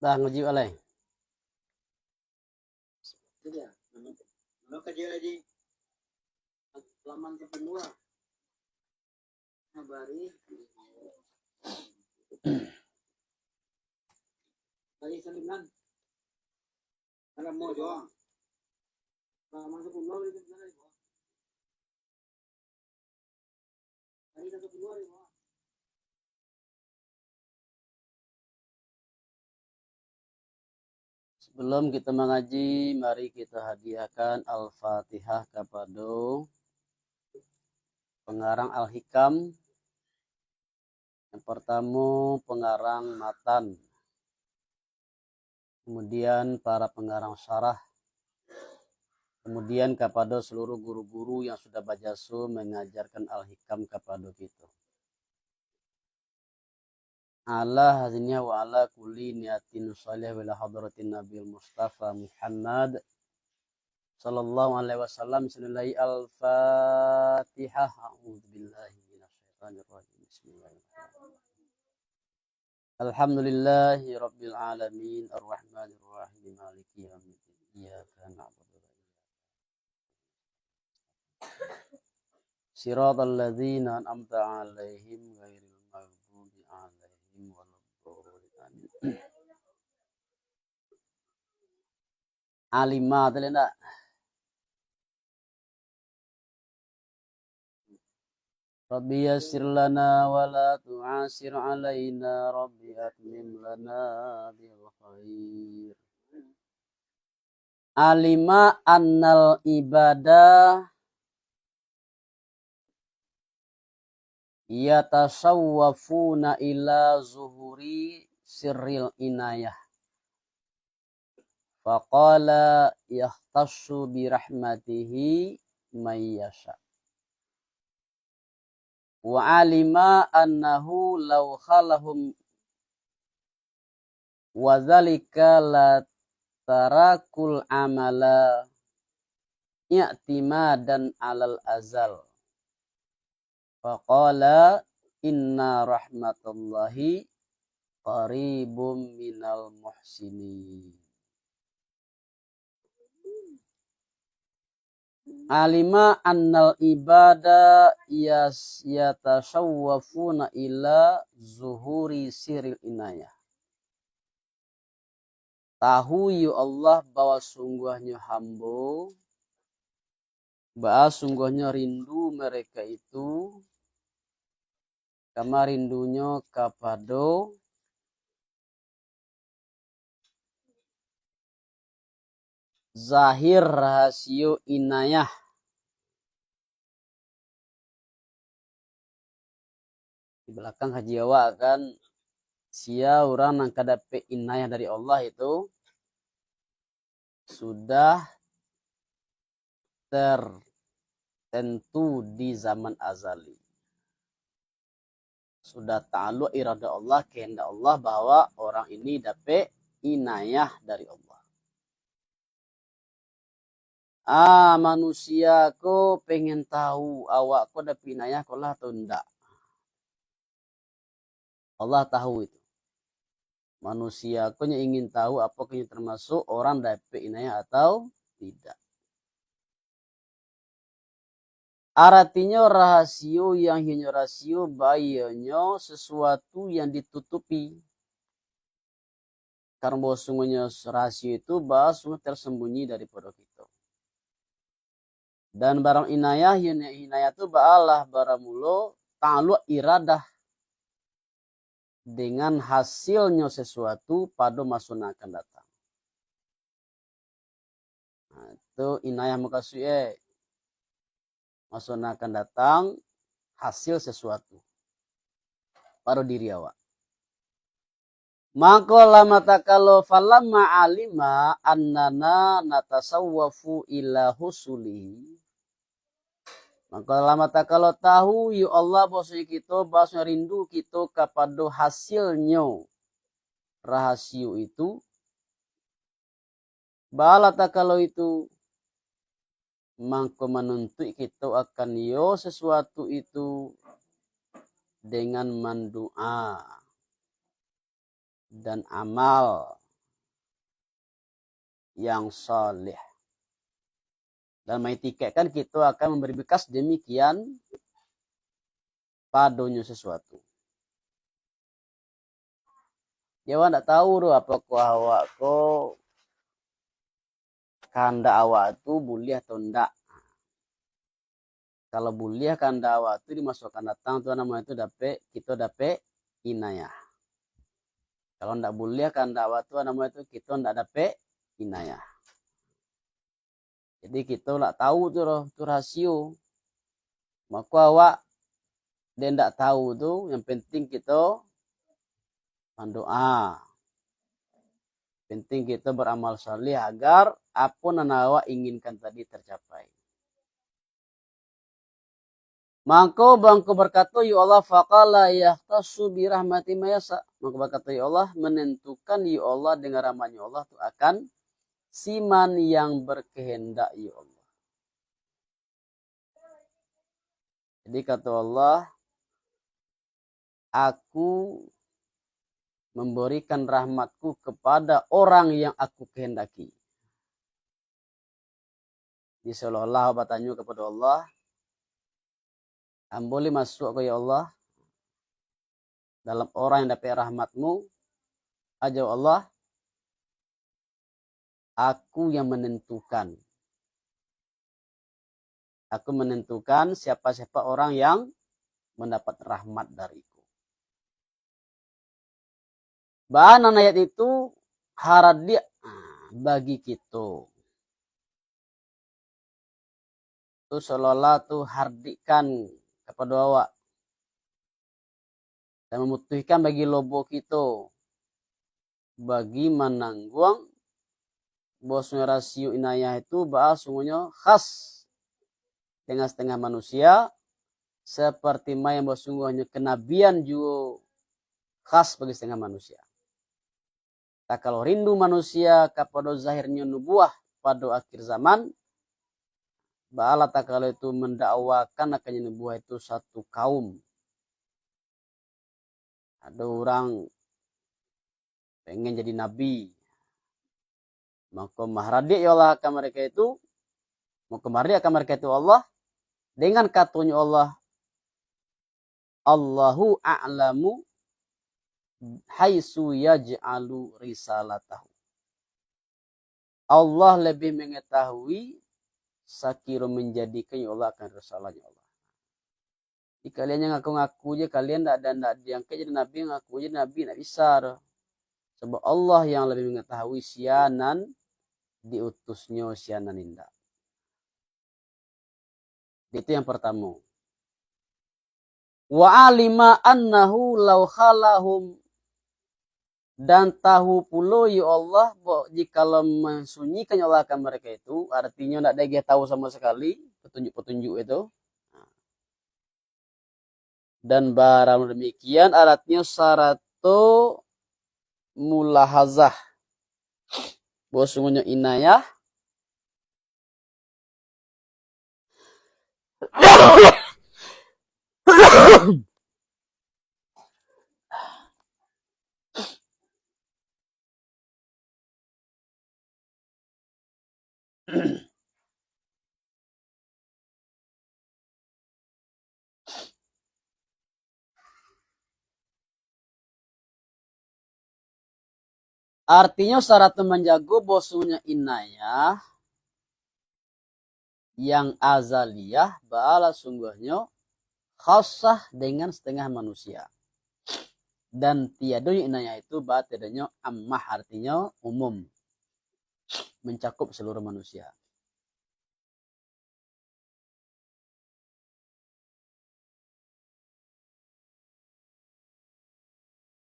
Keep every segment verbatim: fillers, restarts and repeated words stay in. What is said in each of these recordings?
Dah ngaji alai. Iya. Mana kaji lagi? Halaman sepuluh. Habari. Dari sembilan. Halaman doang. Halaman sepuluh, dari sembilan. Sebelum kita mangaji, mari kita hadiahkan Al-Fatihah kapado pengarang Al-Hikam. Yang pertamo, pengarang matan. Kemudian, para pengarang syarah. Kemudian, kapado seluruh guru-guru yang sudah bajaso mengajarkan Al-Hikam kapado kito. Ala hadhihi wa ala kulli niyatin shalihah wa ila hadratin Nabil Mustafa Muhammad sallallahu alaihi wasallam. Bismillahirrahmanirrahim. Al-Fatihah. A'udzubillahi minasyaitonirrajim. Bismillahirrahmanirrahim. Alhamdulillahi rabbil alamin, arrahmanirrahim, maliki yaumiddin. Iyyaka na'budu wa iyyaka Siratal ladzina an'amta 'alaihim ghairil maghdubi 'alaihim waladdallin. Amin. Alima tu ndak? Rabbi yassir lana wa la tu'assir 'alaina, Rabbi atmim lana bil khair. Alima annal ibada yatasawwafuna ila zuhuri sirril inayah. Faqala yakhtassu birahmatihi may yasha. Wa alima annahu law khalahum wa dzalika la tarakul amala i'timadan alal azal. Faqala inna rahmatallahi qaribum minal muhsinin. Alima annal ibada yas-, yatasawwafuna ila zuhuri sirril inayah. Tahu yo Allah bahwa sungguahnyo hambo, bahwa sungguahnyo rindu mereka itu, kama rindunyo kapado zahir rahasio inayah. Di balakang kaji awak kan, sia urang nan ka dapek inayah dari Allah itu sudah tertentu di zaman azali. Sudah ta'aluk iradah Allah, kehendak Allah, bahwa orang ini dapek inayah dari Allah. Ah, manusia ko pengen tahu awak ko dapek inayah ko lah atau ndak. Allah tahu itu. Manusia ko nyo ingin tahu apakah nyo termasuk orang dapek inayah atau tidak. Aratinyo rahasio yang inyo rahasio, bahagiannyo sesuatu yang ditutupi. Karena bahwa sungguhnyo rahasio itu, bahwa sungguh tersembunyi daripada kito. Dan barang inayah, inayah tu baalah baramulo ta'aluk iradah dengan hasilnyo sesuatu pado maso nan akan datang. Nah, itu inayah mukasuik, eh. Maso nan akan datang, hasil sesuatu pado diri awak. Mangko lama takalo falamma alima annana natasawwafu ila husulihi. Mangko lama takalo tahu, yo Allah, bahwasonyo kito, bahwasonyo rindu kito kapado hasilnyo rahasio itu, baalah takalo itu, mangko manuntuik kito akan iyo sesuatu itu dengan mandoa dan amal. yang saleh. Dan maitikadkan kito akan mambari bakas damikian padonyo sasuatu. Di awak ndak tahu tu, apokoh awak ko kahandak awak tu buliah atau ndak. Kalau buliah kahandak awak tu, di maso akan datang tu, namonyo tu dapek, kito dapek inayah. Kalau ndak buliah kahandak awak tu, namonyo tu kito ndak dapek inayah. Jadi kito ndak tahu tu, tu rahasio. Mako awak dek ndak tahu tu, yang penting kito mandoa. Penting kito baramal saleh agar apo nan awak inginkan tadi tercapai. Mangko bangko bakato, "Ya Allah, faqala yahtassu bi rahmati mayasa." Mangko bakato, "Ya Allah, manantukan, ya Allah, dengan rahmat-Nyo Allah tu akan siman yang berkehendak, ya Allah." Jadi kato Allah, "Aku memberikan rahmat-Ku kepada orang yang Aku kehendaki." Jadi seolah-olah batanyo kepada Allah, "Ambo lai masuak ko, ya Allah, dalam orang yang dapek rahmat-Mu?" Ajo Allah, "Aku yang menentukan. Aku menentukan siapa-siapa orang yang mendapat rahmat dari-Ku." Baa nan ayat itu haradiak bagi kito. Tu seolah-olah tu haradiakkan kapado awak. Dan mamutuihkan bagi lobo kito, bagi manangguang bahwasonyo rasio inayah itu baa sungguahnyo khas dengan setengah manusia, seperti ma yang basungguahnyo kenabian juo khas bagi setengah manusia. Takalo rindu manusia kapado zahirnyo nubuah pado akhir zaman, baalah takalo itu mandakwakan akannyo nubuah itu satu kaum. Ado urang pengen jadi nabi, mako maharadiak yo Allah akan mereka itu, mako maharadiak akan mereka itu Allah dengan katonyo Allah, "Allahu a'lamu haitsu yaj'alu risalatahu." Allah lebih mengetahui sakiro manjadikan yo Allah akan risalahnyo Allah. Di kalian yang ngaku-ngaku je, kalian ndak ada, ndak diangkat jadi nabi, ngaku je nabi, ndak bisa doh. Sebab Allah yang lebih mengetahui sia nan diutusnyo, sia nan indak. Itu yang pertamo. "Wa alima annahu law khalahum." Dan tahu pulo yo Allah, bahwa jikalau mansunyikan yo Allah akan mereka itu, artinyo ndak diagiah tahu samo sakali petunjuk-petunjuk itu. Dan barang demikian, artinyo sarato mulahazah. Bahwasonyo inayah Artinyo, sarato manjago bahwasonyo inayah yang azaliyah, baalah sungguahnyo khassah dengan setengah manusia. Dan tiadonyo inayah itu baa tiadonyo ammah, artinyo umum, mencakup seluruh manusia.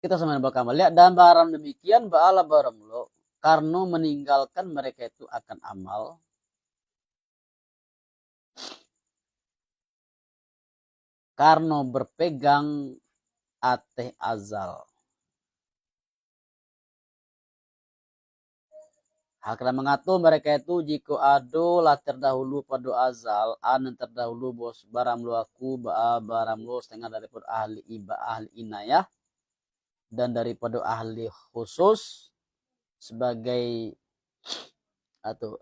Kita sama bakal melihat, dan barang demikian baalah baramulo, karno maninggalkan mereka itu akan amal, karno berpegang ateh azal. Hak nan mangato mereka itu, jikok ado lah terdahulu pado azal, a nan terdahulu bos baramulo aku, baa baramulo setengah daripado ahli iba-, ahli inayah, dan daripado ahli khusus, sabagai Atu.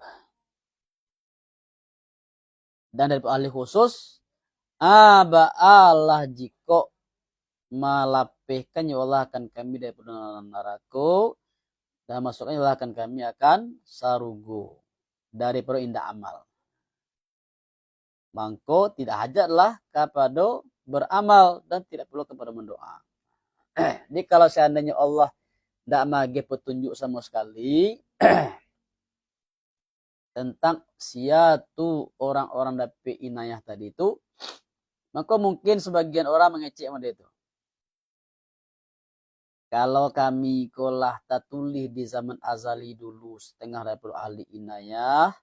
Dan dari ahli khusus, ah, baalah jikok malapehkan, ya Allah, akan kami daripada narako, dan masukkan, ya Allah, akan kami akan sarugo daripada indak amal. Mangko tidak hajatlah kapado beramal dan tidak perlu kapado mendoa. Jadi kalau seandainya Allah ndak mageh petunjuk sama sekali, tentang sia tu orang-orang dapek inayah tadi tu, maka mungkin sebagian orang mangecek model tu. Kalau kami ko lah tatulih di zaman azali dulu, setengah daripada ahli inayah,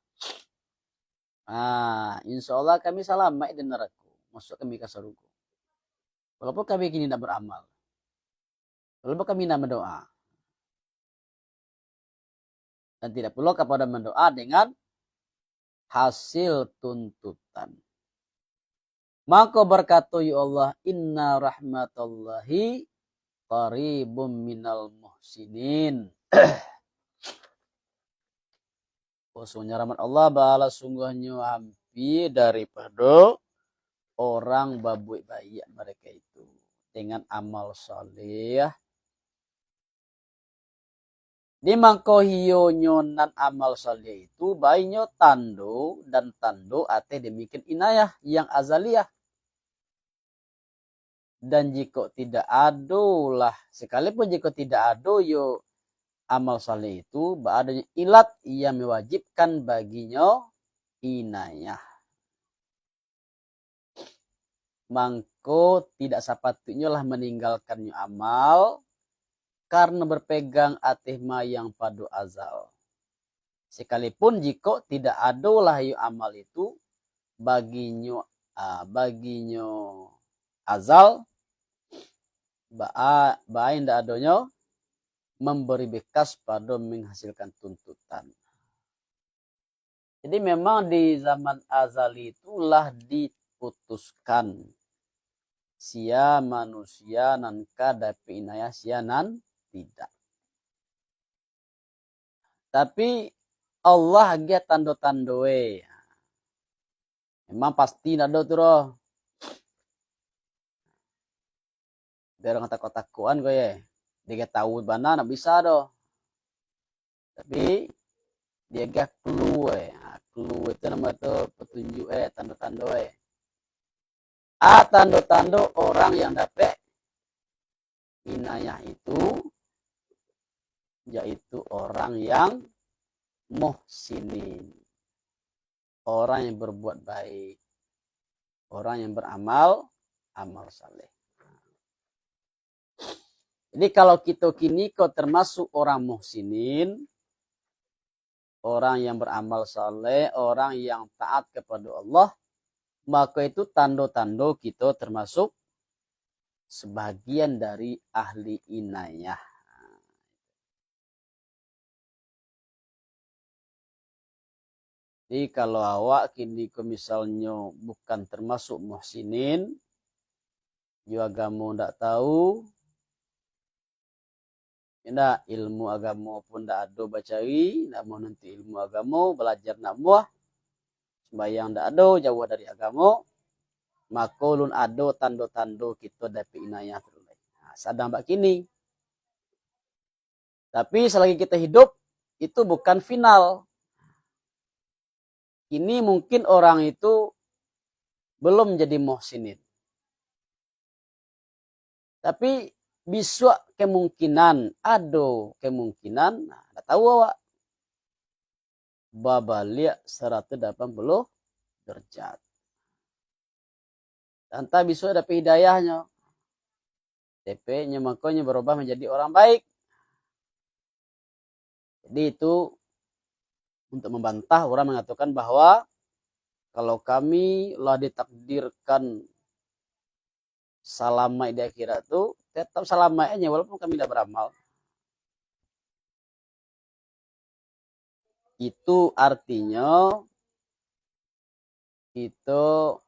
ah, insya Allah kami salamaik di narako, masuk kami ka sarugo. Walaupun kami kini ndak beramal, walaupun kami ndak mendoa. Dan tidak perlu kapado mendoa dengan hasil tuntutan. Mako berkato, ya Allah, "Inna rahmatallahi qaribum minal muhsinin." Sungguhnya rahmat Allah baalah sungguhnyo ampia daripado orang babuek baiak mereka itu dengan amal saleh. Di mangko hiyonyo nan amal saleh itu, bainyo tando dan tando ateh demikian inayah yang azaliah. Dan jikok tidak ado lah, sekalipun jikok tidak ado yo amal saleh itu, baadonyo ilat yang mewajibkan baginyo inayah. Mangko tidak sapatuiknyo lah maninggalkannyo amal, karano berpegang ateh mayang pado azal. Sekalipun jikok tidak ado lah iyo amal itu, baginyo, ah, baginyo azal, ba-, ba-, indak adonyo memberi bekas pado menghasilkan tuntutan. Jadi memang di zaman azali itulah diputuskan sia manusia nan ka dapek inayah, sia nan tidak. Tapi Allah agiah tando-tando e. Memang pasti ndak ado tu doh. Biar urang takok-takokan ko ye. Dia tahu bana ndak bisa doh. Tapi dia agiah clue e. Ha, clue itu namo tu petunjuk e, tando-tando e. A, tando-tando orang yang dapek inayah itu, yaitu orang yang muhsinin, orang yang berbuat baik, orang yang beramal, amal saleh. Jadi kalau kito kini ko termasuk orang muhsinin, orang yang beramal saleh, orang yang taat kepada Allah, maka itu tando-tando kito termasuk sebagian dari ahli inayah. Jadi kalau awak kini ko misalnyo bukan termasuk muhsinin, jo agamo ndak tahu, indak, ilmu agamo pun ndak ado bacari, ndak mau nuntut ilmu agamo, balajar ndak muah, sumbayang ndak ado, jauah dari agamo, mako ulun ado tando-tando kito dapek inayah tu lai. Nah, sadang bak kini. Tapi selagi kita hidup, itu bukan final. Kini mungkin orang itu belum jadi muhsinin. Tapi bisuak kemungkinan, ado kemungkinan, nah, ndak tahu awak. Babaliak saratus delapan puluh derajat. Antah bisuak dapek hidayahnyo. Dapeknyo mangkonyo barubah manjadi orang baik. Jadi itu untuk membantah orang mangatokan bahwa kalau kami lah ditakdirkan salamaik di akhirat tu, tetap salamaik aja walaupun kami ndak beramal. Itu artinyo kito,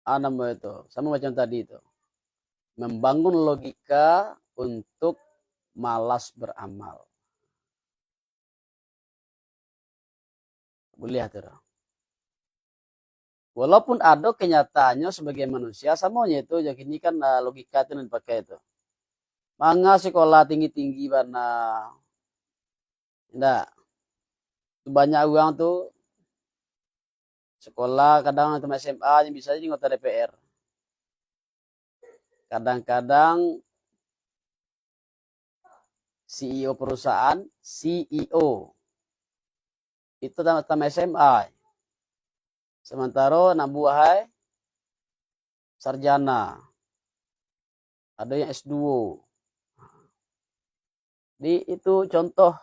ah, namo itu, samo macam tadi tu, membangun logika untuk malas beramal. Buliah tu doh. Walaupun ado kenyataannyo sabagai manusia, samonyo itu, jo kini kan, ah, logika tu nan dipakai tu. Manga sikolah tinggi-tinggi bana. Indak. Tu banyak urang tu sikolah, kadang tamat S M A, yang bisa jadi anggota D P R. Kadang-kadang C E O perusahaan, C E O. Itu tamat, tamat S M A. Sementara anak buah ai sarjana. Ada yang S dua. Jadi, itu contoh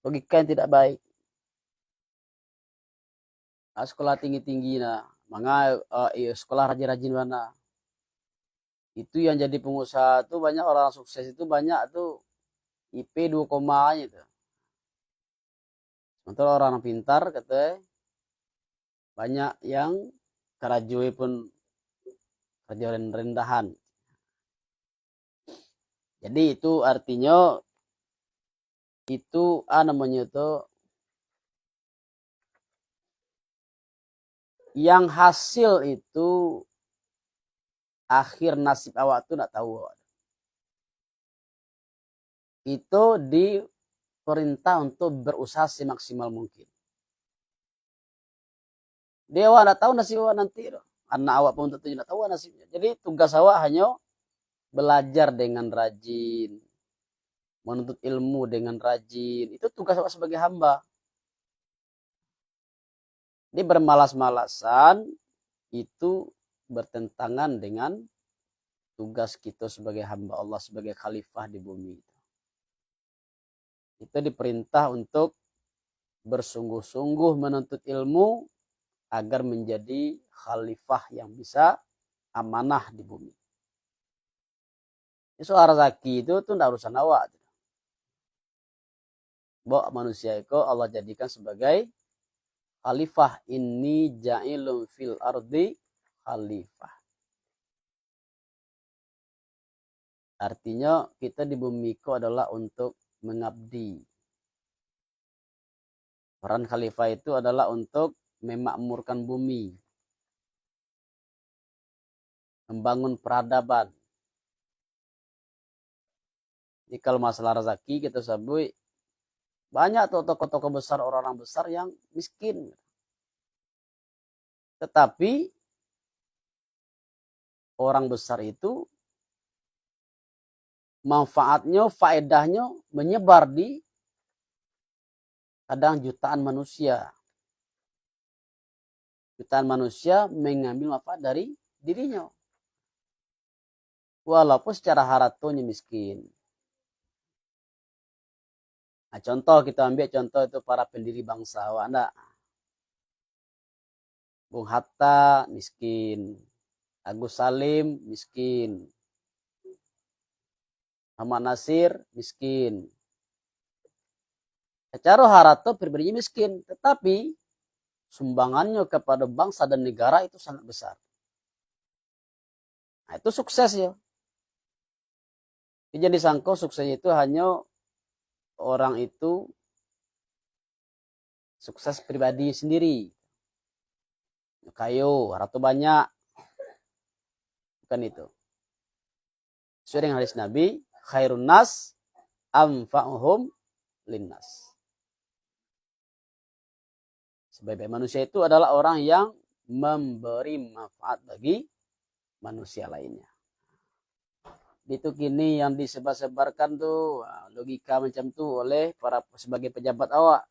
logika yang tidak baik. Ah, sekolah tinggi-tinggi nah, manga, eh, iyo, sekolah rajin-rajin bana. Itu yang jadi pengusaha tu, banyak orang sukses itu, banyak tu I P dua koma aja tu. Sementara orang pintar, kato, banyak yang karajo pun karajo ren-, rendahan. Jadi, itu artinyo, itu, ah, namonyo tu, yang hasil itu akhir nasib awak tu ndak tahu awak. Itu diperintah untuk berusaha semaksimal mungkin. Dia awak ndak tahu nasib awak nanti tu. Anak awak pun tentu ndak tahu nasibnya. Jadi, tugas awak hanyo belajar dengan rajin, menuntut ilmu dengan rajin. Itu tugas awak sebagai hamba. Jadi, bermalas-malasan itu bertentangan dengan tugas kita sebagai hamba Allah, sebagai khalifah di bumi. Kita diperintah untuk bersungguh-sungguh menuntut ilmu agar menjadi khalifah yang bisa amanah di bumi. Soal rezeki itu, tu ndak urusan awak. Bok manusia iko Allah jadikan sebagai khalifah. "Inni ja'ilun fil ardi khalifah." Artinyo, kita di bumi ko adalah untuk mengabdi. Peran khalifah itu adalah untuk memakmurkan bumi, membangun peradaban. Jadi, kalau masalah rezeki, kita sebut banyak tu tokoh-tokoh besar, orang-orang besar yang miskin. Tetapi, orang besar itu manfaatnyo, faedahnyo menyebar di kadang jutaan manusia. Jutaan manusia mengambil manfaat dari dirinyo. Walaupun secara haratonyo miskin. Nah, contoh, kita ambil contoh itu para pendiri bangsa, awak ndak? Bung Hatta miskin, Agus Salim miskin, Ahmad Nasir miskin. Secara harato pribadinya miskin, tetapi sumbangannya kepada bangsa dan negara itu sangat besar. Nah, itu sukses ya. Jadi, jangan disangka sukses itu hanya orang itu sukses pribadi sendiri. Kayo, harato banyak. Bukan itu. Sesuai dengan hadis Nabi, "Khairun nas anfa'uhum linnas." Sebaik-baik manusia itu adalah orang yang memberi manfaat bagi manusia lainnya. Itu kini yang disebar-sebarkan tu, ah, logika macam tu oleh para sebagai pejabat awak.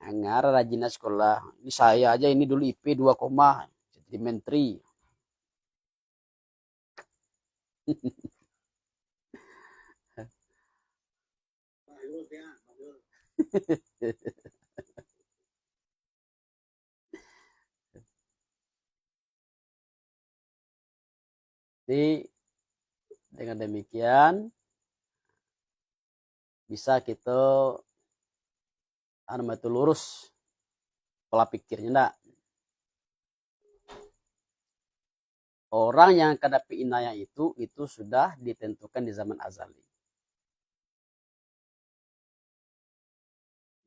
Angah rajin sekolah. Ini saya aja ini dulu I P dua koma, jadi menteri. Jadi, dengan demikian, bisa kita, anu, itu lurus pola pikirnya, ndak? Orang yang akan dapat inayah itu, itu sudah ditentukan di zaman azali.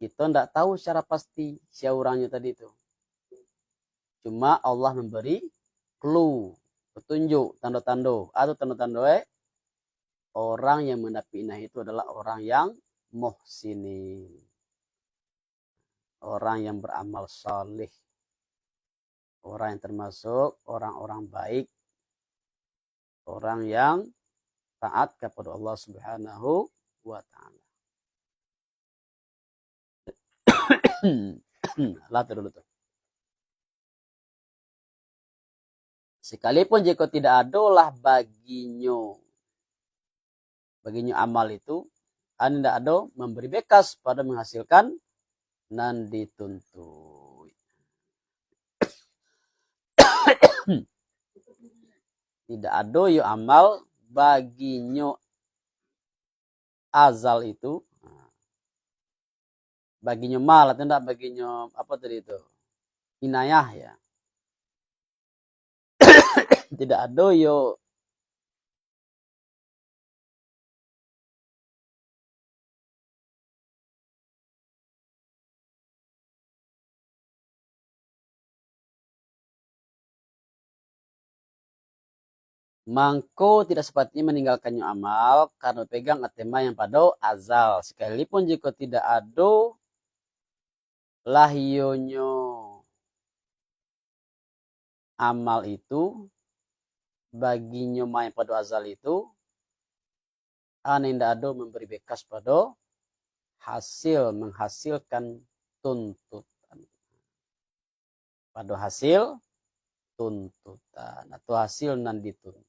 Kito ndak tahu secara pasti sia urangnyo tadi tu. Cuma Allah memberi clue, petunjuk, tando-tando. Atau tando-tando, eh, orang yang mandapik inayah itu adalah orang yang muhsinin. Orang yang beramal saleh. Orang yang termasuk orang-orang baik. Orang yang taat kepada Allah Subhanahu wa Ta'ala. Lah tu dulu tu. Sekalipun jika tidak adolah baginyo, baginyo amal itu, an indak ado memberi bekas pada menghasilkan nan dituntuik. Tidak ado yo amal baginyo azal itu, baginyo mal atau ndak baginyo apa tadi itu, inayah ya. Tidak ado yo Mangko tidak sepatutnya maninggalkannyo amal, karano pegang atema yang pado azal. Sekalipun jiko tidak ado lahionyo amal itu, baginyo ma yang pado azal itu, an indak ado mambari bekas pado hasil, manghasilkan tuntutan. Pado hasil tuntutan, atau hasil nan dituntuik.